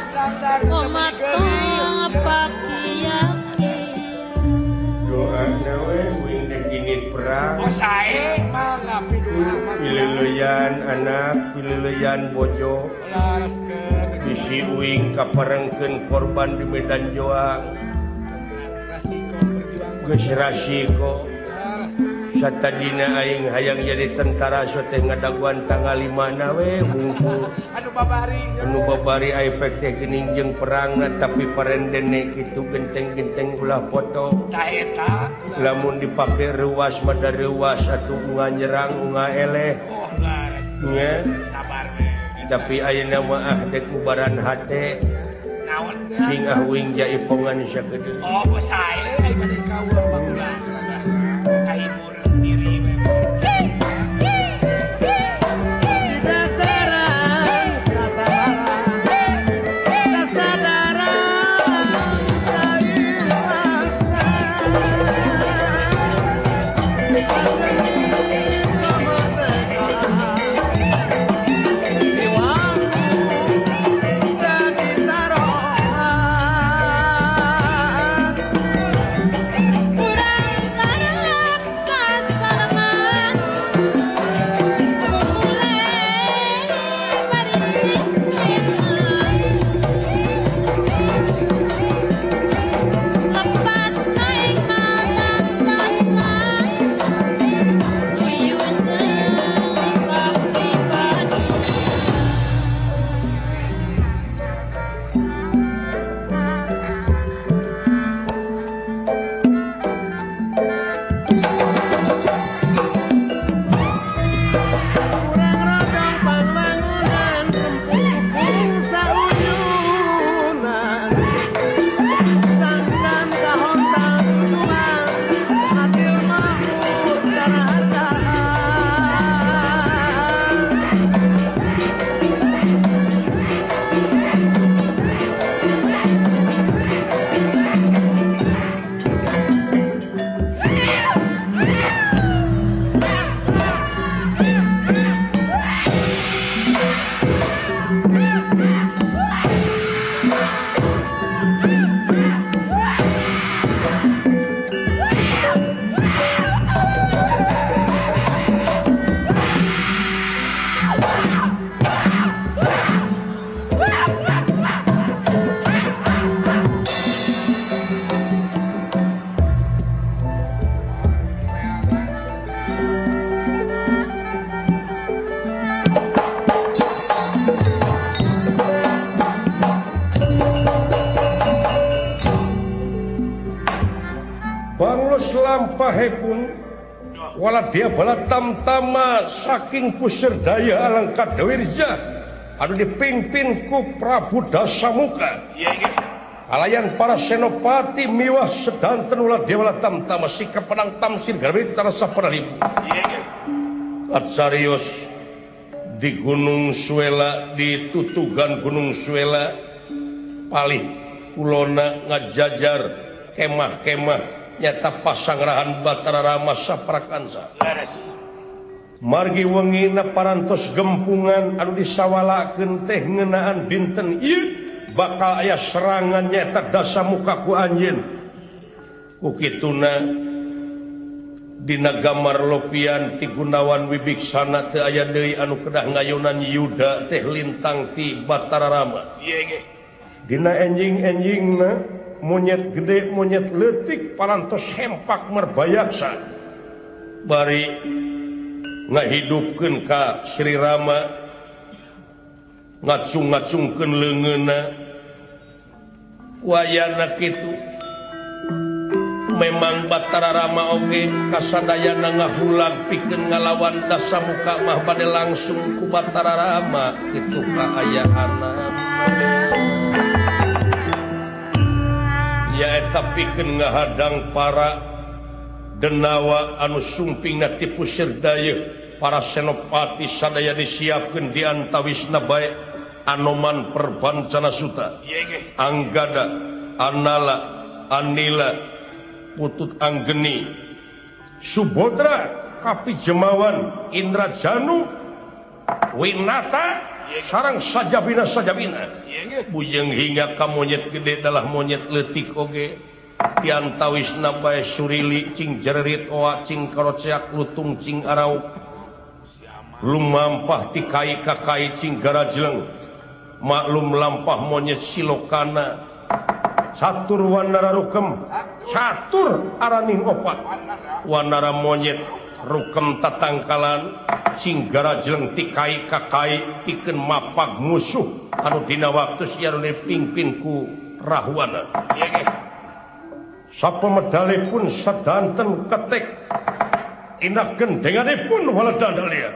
Kos dangdar Omatong pakia-kia Doa nawe uing dek init perang. Oh sae mangga pidoa mah. Pileleyan anak, pileleyan bojo. Lareskeun. Bisi uing kaparengkeun korban di medan joang. Rasiko berjuang. Geus rasiko. Satadina aing hayang jadi tentara so teh ngadaguan tanggal 5 na we hungkul. Anu babari. Anu babari aipek teh geuning jeung perangna tapi parendene kitu genteng-genteng ulah foto. Tah eta. Lamun dipake reuas mah da reuas atuh unga nyerang unga eleh. Oh lares. Nya. Sabar we. Tapi ayeuna mah ah dek ubaran hate. Naon teh? Sing ah uing jaipongan sakedeung. Oh sae ai bade kaula baheula. Kahibur diri memang. Pun wala dia bala tamtama saking puserdaya Alangka Dewirja anu dipimpin ku Prabu Dasamuka. Kalayan para senopati miwah sedanten ulah dia bala tamtama sikap pedang tamsir garwi tarasa penaribu. Atsarios di Gunung Suela di tutugan Gunung Suela palih kulona ngajajar kemah-kemah nyata pasangrahan Batara Rama Saprakansa. Margi wengina parantos gempungan anu disawalakeun teh ngeunaan dinten ieu bakal aya serangan nyata Dasamuka ku anjeun. Ku kituna dina gamar lopian ti Gunawan Wibiksana teu aya deui anu kedah ngayunan yuda teh lintang ti Batara Rama. Dina enjing-enjingna monyet gede monyet leutik parantos hempak merbayaksa bari ngahidupkeun ka Sri Rama ngacung-ngacungkeun leungeunna wayana kitu memang Batara Rama oge kasadayana ngahulag pikeun ngalawan Dasamuka mah bade langsung ku Batara Rama kitu kaayaanna. Nyaeta pikeun ngahadang para denawa anu sumpingna ti Puserdaya para senopati sadaya disiapkeun di antawisna bae Anoman Perbancana Suta, Anggada, Anala, Anila, Putut Anggeni, Subodra, Kapi Jemawan, Indrajanu, Winata sarang sajabina sajabina bujeng hingga ka monyet gede dalah monyet leutik oge piantawisna bae surili cing jererit oa cing karoceak lutung cing arauk lumampah ti kai ka kai cing garajleng maklum lampah monyet silokana catur wanara rukem catur araning opat wanara monyet rukem tatangkalan sing garajleng ti kai ka kai pikeun mapag musuh anu dina waktu siarone pingpin ku Rahwana. Sapemedale pun sadanten ketek ina gendengane pun waledandalia.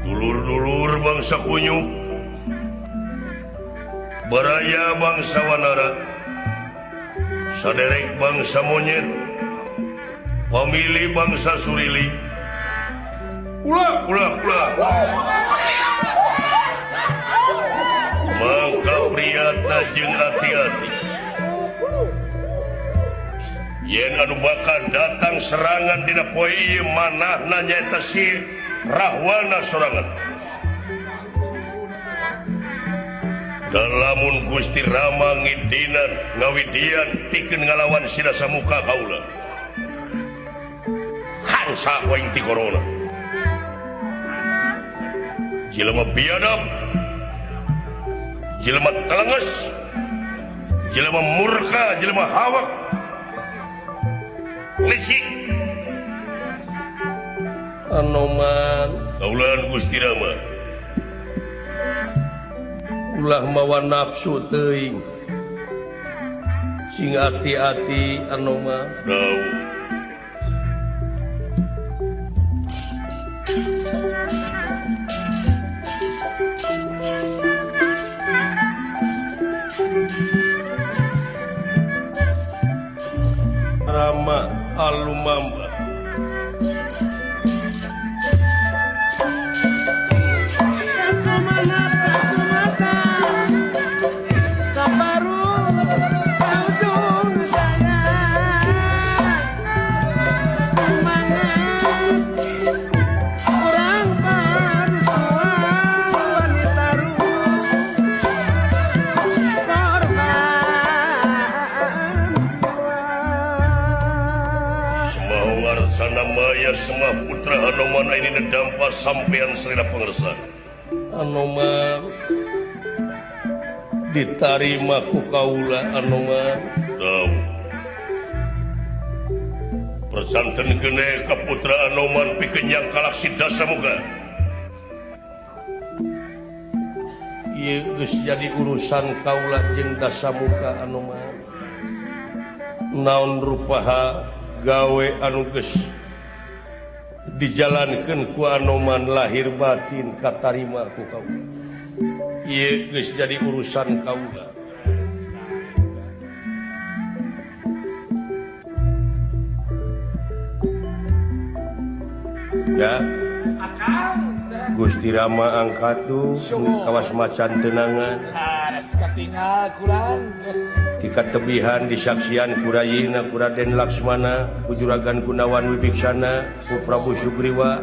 Dulur-dulur bangsa kunyuk, baraya bangsa wanara, saderek bangsa monyet, pamili bangsa surili. Ulah, ulah, ulah. Mangka priyata jeung hati-hati. Yen anu bakal datang serangan dina poe ieu manahna nyaeta si Rahwana sorangan. Dan lamun Gusti Rama ngidinan ngawidian pikeun ngalawan si Dasamuka kaula. Hansa ku aing ti corona. Jelema biadab, jelema telenges, jelema murka, jelema hawak, licik. Anoman kaulaan Gusti Rama, ulah mawa nafsu teuing, sing ati-ati Anoman. Dawuh. Rama alumamba. Semua putra Hanoman ini nedampa sampean serina pengersa. Anoman ditarima ku kaula Anoman. Dawuh. Persanten kene ka putra Anoman pikeun yang kalaksi Dasamuka. Ieu geus jadi urusan kaula jeung Dasamuka Anoman. Naon rupaha gawe anu geus dijalankan ku Anoman lahir batin katarima ku kaula. Ieu geus jadi urusan kaula. Ya. Gusti Rama angkat tuh kawas macan tenangan. Tika tebihan disaksian kurayina kuraden Laksmana kujuragan Gunawan Wibiksana ku Prabu Sugriwa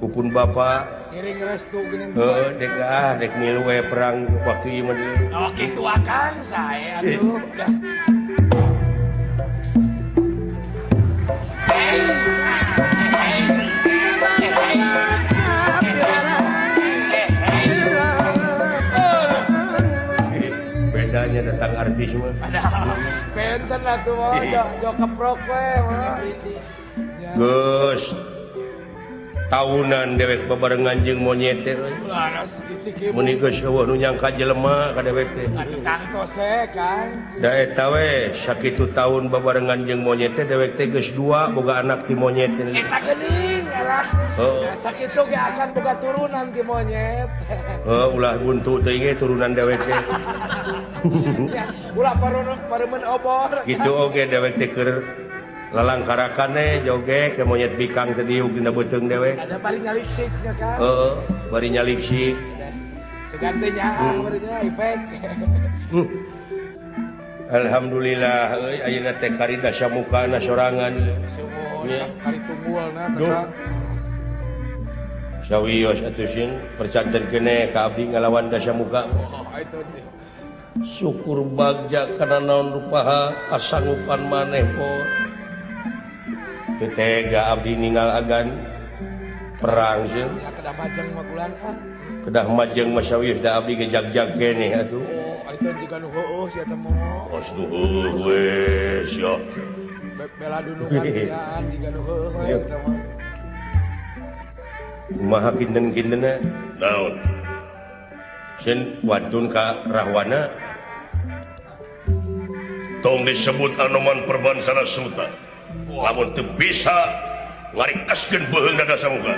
kupun bapa ngiring restu geuning. Heuh dek ah dek milu we perang waktu ieu mah. Oh kitu akang sae atuh. Bedanya datang artis mah. Benten atuh mah jo keprok we mah. Geus tahunan dewek babarengan jeung monyet teh euy. Mun geus eueuh nu nyangka jelema ka dewek teh. Atuh tangtos we Kang. Da eta we sakitu taun babarengan jeung monyet teh dewek teh geus dua boga anak ti monyet teh. Eta geuning alah. Heeh. Sakitu ge akan boga turunan ti monyet. Heuh ulah buntu teuing ge turunan dewek teh. Ulah paremen obor. Kitu oge dewek teh keur lalangkarakan joge ke monyet bikang tadi diuk dina beuteung dewek. Ada bari nyaliksik nya Kang. Heeh, bari nyaliksik. Segantinya barinya efek. Alhamdulillah euy ayeuna teh kari dasamukana sorangan. Sumuhun kari tunggulna teh Kang. Sawios atuh sieun percanten keneh ka abdi ngalawan dasamuka. Oh, itu. Syukur bagja kana naon rupaha kasanggupan maneh po. Teu tega abdi ninggal agan perang sieun. Ya kedah majeng mah kulan ah. Kedah majeng mah sawios da abdi ge jag-jag keneh atuh. Oh, itu jiga nu heueuh sia teh mah. Os nu heueuh we sia. Bela dunungan siaan jiga nu heueuh we eta mah. Kumaha kinten-kintenna? Naon? Sieun wantun ka Rahwana. Tong disebut Anoman Perbansana Suta. Lamun teu bisa ngarikeskeun beuheung Dasamuka.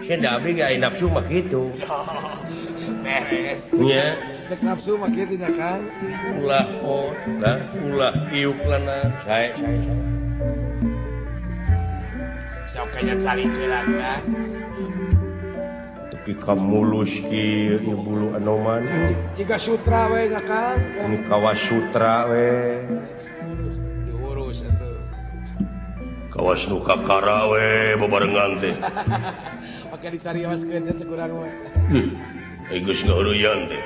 Sia da abdi ge aya nafsu mah kitu. Beres. Nya. Cek nafsu mah kitu nya Kang. Ulah pot, kan ulah iuk lana. Sae sae sae. Sok kaya calikeun lah. Tapi ka mulus kieu ieu bulu Anoman. Jiga sutra we nya Kang. Ini kawas sutra we. Diurus atuh. Kawas nu kakara we bebarengan teh. Pake dicarioskeun nya cek urang mah. Geus ngaheureyan teh.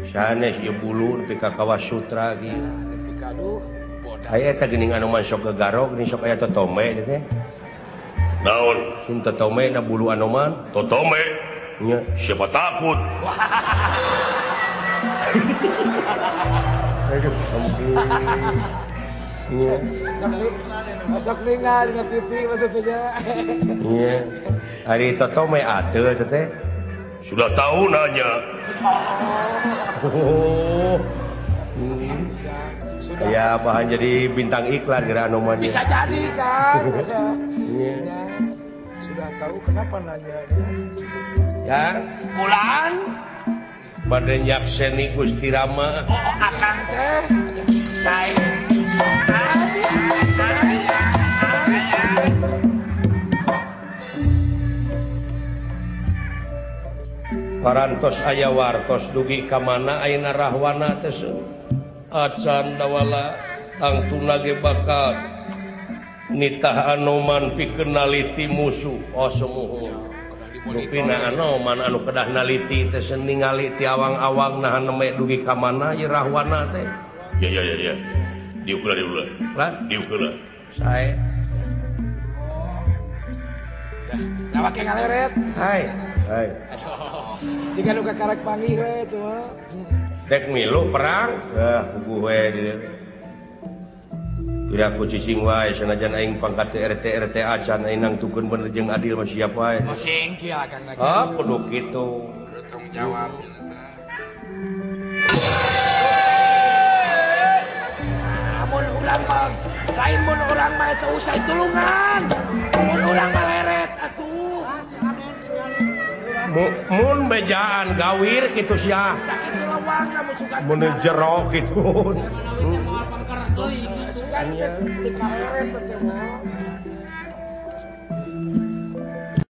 Sanes ieu bulu nepi ka kawas sutra kieu. Nepi ka aduh bodas. Aya eta geuning Anoman sok gegarok geuning sok aya totome teh. Naon? Sun totome na bulu Anoman? Totome. Nya, siapa takut? Aduh, ampun. Iya. Sok ningal dina TV mah teh nya. Iya. Ari totome ateul teh. Sudah tahu nanya. Oh. Sudah. Ya bahan jadi bintang iklan geura Anoman. Bisa jadi kan. Iya. Ya. Sudah tahu kenapa nanya. Ya, kulan bade nyakseni Gusti Rama. Oh, akang teh. Sae. Parantos aya wartos dugi ka mana ayeuna Rahwana teh acan dawala tangtuna ge bakal nitah Anoman pikeun naliti musuh. Oh sumuhun. Rupina Anoman anu kedah naliti teh ningali ti awang-awang naha neme dugi ka mana ieu Rahwana teh. Ya ya ya ya. Diukeula diukeula. Lah diukeula. Sae. Dah, lawak ngaleret. Hai. Hai. Aduh. Jika nu kakarek panggih we tuh mah. Dek milu perang, puguh we di dieu. Piraku cicing wae sanajan aing pangkat RT RT acan aing nangtukeun bener jeung adil mah siap wae. Masing kieu Akang lagi. Ah, kudu kitu. Kudu tanggung jawab nya teh. Mun urang mah lain mun urang mah teu usah tulungan. Mun urang mah leret atuh. Mun bejaan gawir kitu sia. Sakitu lawangna mun sugan. Mun jero kitu. Sugan teh teu kaleret teh mah.